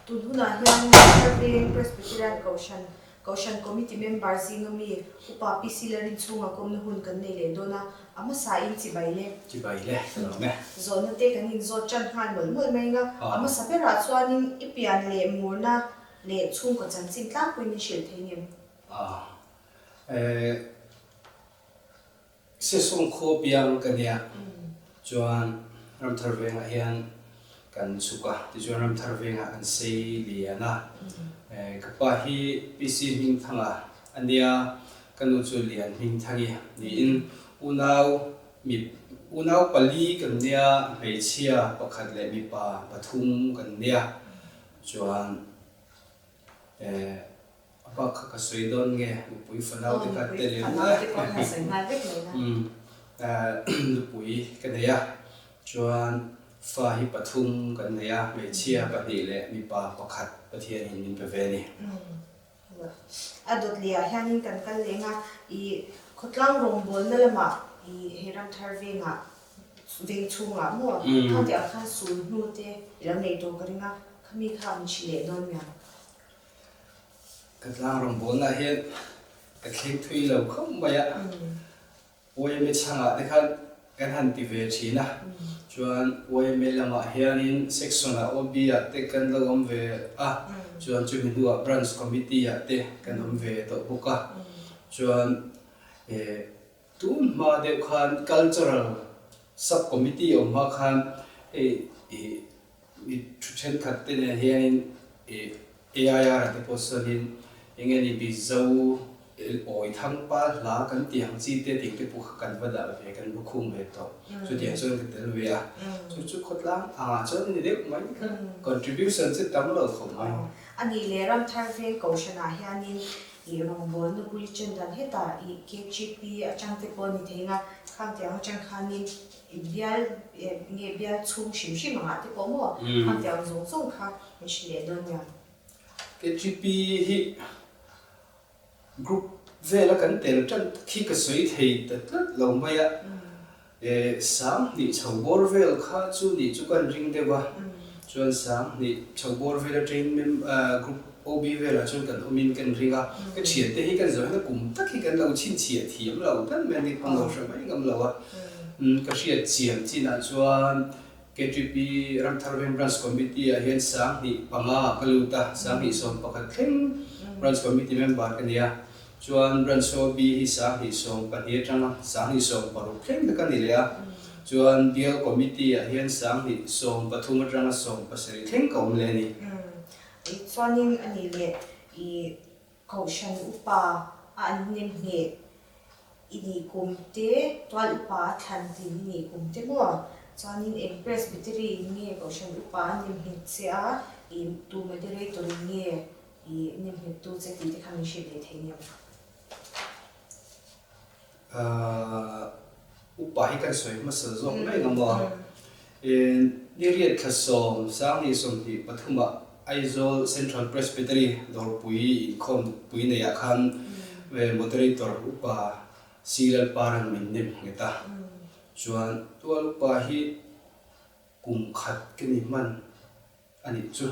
Tun hunah hian Ramthar Veng Presbyterian Kohhran, Kohhran Committee member zinga mi Upa PC Larinchhunga kawmna hun kan nei leh dawn a, a hmasain chibai le. Chibai le, ka lawm e. Zawhna te kan inzawt tan nghal mawlh mawlh mai anga, a hmasa berah chuanin i pian leh murna leh chhungkaw chanchin tlangpui min hrilh thei ngem? A, eh. Sesawng khaw piang ka nia chuan Ramthar vengah hian kan chhuk a, tichuan Ramthar vengah kan sei lian a. Ka pa hi PC Hmingthanga a nia, ka nu chu Lian Hmingthangi niin unau mi unau pali kan nia, hmeichhia pakhat leh mipa pathum kan nia. Chuan A bak kha ka sawi dawn nge nupui fanau te kha tel em nupui ka nei a chuan fa hi pathum kan nei a hmeichhia pahnih leh mipa pakhat Pathianin min pe ve a ni. A dawt leh ah hianin kan kal leng a i khawtlang rawngbawlna lamah i hei Ramthar vengah veng chhungah maw khangte ah khan sul hnu te i lo nei tawh ka ring a khami kha an chhi leh dawn miang. Ka tlang rawngbawlna hian ka thleng thui lo khawp mai a, YMA chhangah te khan kan han ti ve thin a, chuan YMA lamah hianin section ah OB ah te kan lo awm ve a, chuan chumi hnuah branch committee ah te kan awm ve tawh bawk a, chuan eh tun hma deuh khan cultural sub committee awm hma khan hei ih Mi thu thenkhat te nen hianin ih AIR ah te pawh sawiin eng nge ni Mizo awi thang pa hla kan tih ang chi te tih te pawh kha kan va dah ve kan va khung ve tawh. Chutiang chuan ka tel ve a. Chu chu khawtlang angah chuan a ni deuh mai kha. Contribution chu tam lo khawp mai. A nih leh Ramthar Veng Kohhranah hianin ih rawngbawlna bul i chen dan hetah ih KGP atang te pawh a ni thei nga, khang tiang atang khanin I bial nge bial chhung hrim hrim angah te pawh maw khang tiang zawng zawng kha min hrilh leh dawn nia. KGP hi group vela kan tel tan tak hi ka sawi thei ta tlat lo mai a, Sanghnih chho bawr vel kha chu nih chu kan ring deuh a, chuan Sanghnih chho bawr vela train group OB velah chuan kan awmin kan ring a, ka thiante hi kan zawh hian a kum tak hi kan lo chhinchhiah thiam lo tlat mai a ni, ka lo hre mai ngam lo a. Ka hriat chian chinah chuan KTP Ramthar Veng Branch Committee ah hian 2005 ka lut a, 2011 thleng Branch Committee member ka ni a, chuan Branch OB hi 2012 atanga 2016 thleng te ka ni leh a, chuan Bial Committee ah hian 2013 atanga 17 thleng ka awm leh a ni. Chuanin a nih leh i Kohhran upa a an hnem hneh i nih kum te, tual upa a thlan tlin i nih kum te maw? Chuanin eng Presbytery in nge Kohhran upa a nem nghet che a, i tu moderator in nge i nem nghet tu che tih te kha min hrilh leh thei nia. Upa hi kan sawi hmasa zawk mai ang maw? Ni riat thla sawm, Sangni 23 ah Aizawl Central Presbytery dawrpui inkhawm pui neiah khan Moderator Upa C Lalparan min nem nghet a. Chuan tual upa hi kum khat ka ni hman. A nih chu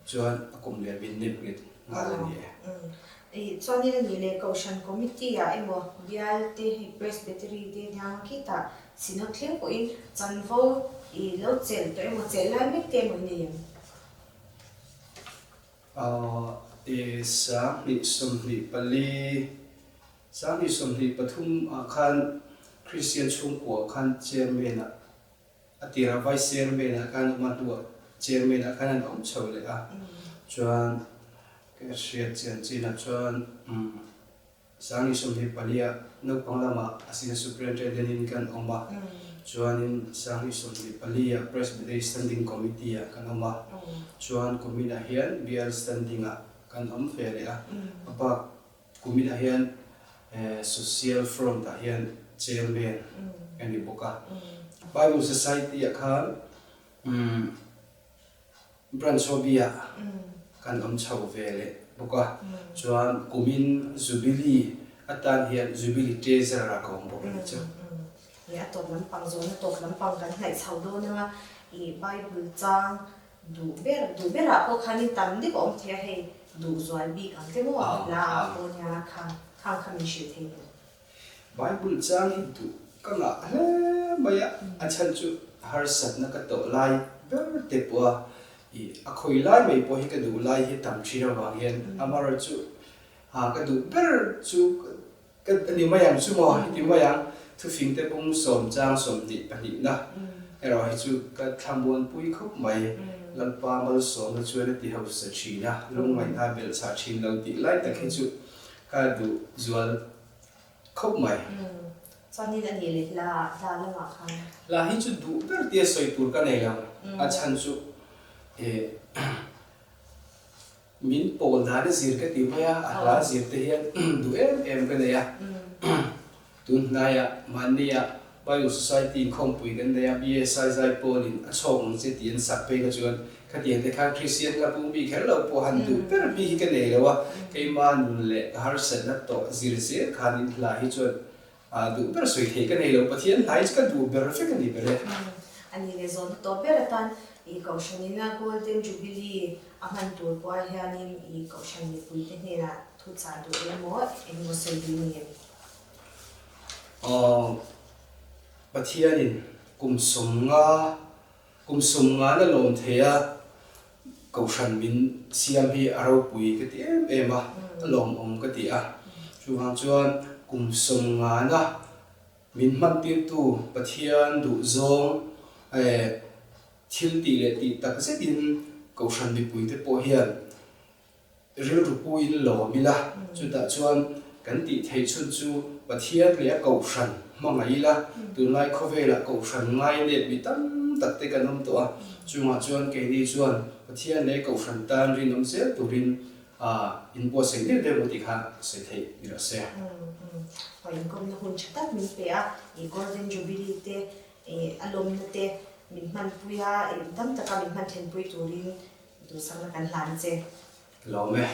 chuan a kum leh min nem nghet nghal a ni e. Ih chuanin a nih leh Kohhran Committee ah emaw bial te hei Presbytery te nia khitah Synod thleng pawhin chanvo i lo chelh tawh emaw chelh lai mek te emaw i nei em? Aw 2024, 2023 ah khan Kristian chhungkua khan Chairman ah A tirah Vice Chairman ah khan awm a, hnuah Chairman ah khan an awm chho leh a. Chuan ka hriat chian chinah chuan 2024 ah naupang lamah Assistant Superintendent in kan awm a, chuanin 2024 ah Presbytery Standing Committee ah kan awm a, chuan kuminah hian Bial Standing ah kan awm ve leh a, a bak Kuminah hian Social Front ah hian Chairman ka ni bawk a. Bible Society ah khan Branch Hobby ah kan awm chho ve leh bawk a. Chuan kumin Jubilee atan hian Jubilee Treasurer ah ka awm bawk a ni chu. A tawp lampang zawhna tawp lampang kan hnaih chho dawn anga i Bible chang. Duh ber, duh berah pawh khanin tam deuh a awm thei a, hei duh zual bik ang te maw hla ah pawh nia khang khang kha min hrilh thei lo. Bible chang hi duh ka ngah hle mai a, a chhan chu harsatna ka tawh lai ber te pawh a, ih a khawi lai mai pawh hi ka duh lai hi tam thin avang hian amaherawhchu ka duh ber chu Ka ni mai ang chu maw? Heti mai ang, thufingte bung sawm chang 22na erawh hi chu ka thlamuanpui khawp mai. Lalpa malsawmna chuan a ti hausa thin a, lungngaihna a belh chah thin lo tih lai tak hi chu ka duh zual khawp mai. Chuanin a nih leh hla hla lamah khan. Hla hi chu duh ber tia sawi tur ka nei lo. A chhan chu eh. Min pawl dan a zir ka ti mai a, a hla zir te hian duh em em ka nei a. Tun hnaiah mahnia Bible Society inkhawmpui kan nei a, BSI Zaipawlin a chhawk ang che tih an sak phei kha chuan khatiang te khan Kristian hla pung mi kher lo pawh han duh ber mi hi ka nei lo a, keimah nun leh ka harsatna tawh zir zel khanin hla hi chuan Duh ber sawi thei ka nei lo, Pathian hnai chu ka duh ber vek a ni ber e. A ni leh zawn tawh ber atan i Kohhranina Golden Jubilee a hman tur pawh hianin i Kohhran mipuite hnenah thu chah duh emaw engemaw sawi duh ni em? Pathianin kum 50, kum 50 na lawm thei a, Kohhran min siam hi a ropui ka ti em em a, a lawmawm ka ti a. Chuvang chuan kum 50na min hmantirtu Pathian duhzawng thil tih leh tih tak zetin Kohhran mipuite pawh hian Rilru puiin lawm ila, chutah chuan kan tih theih chhun chu Pathian leh a Kohhran hmangaih ila, tunlai khawvelah Kohhran ngai let mi tam tak te kan awm tawh a, chungah chuan keini chuan Pathian leh Kohhran tan rinawm zel turin inbuatsaih deuh deuh maw tih kha sawi theih ni rawh se. Aw inkawmna hun tha tak min pe a, i Golden Jubilee te a lawmna te min hmanpui a, dam taka min hman thenpui turin Duhsakna kan hlan che. Lawm e.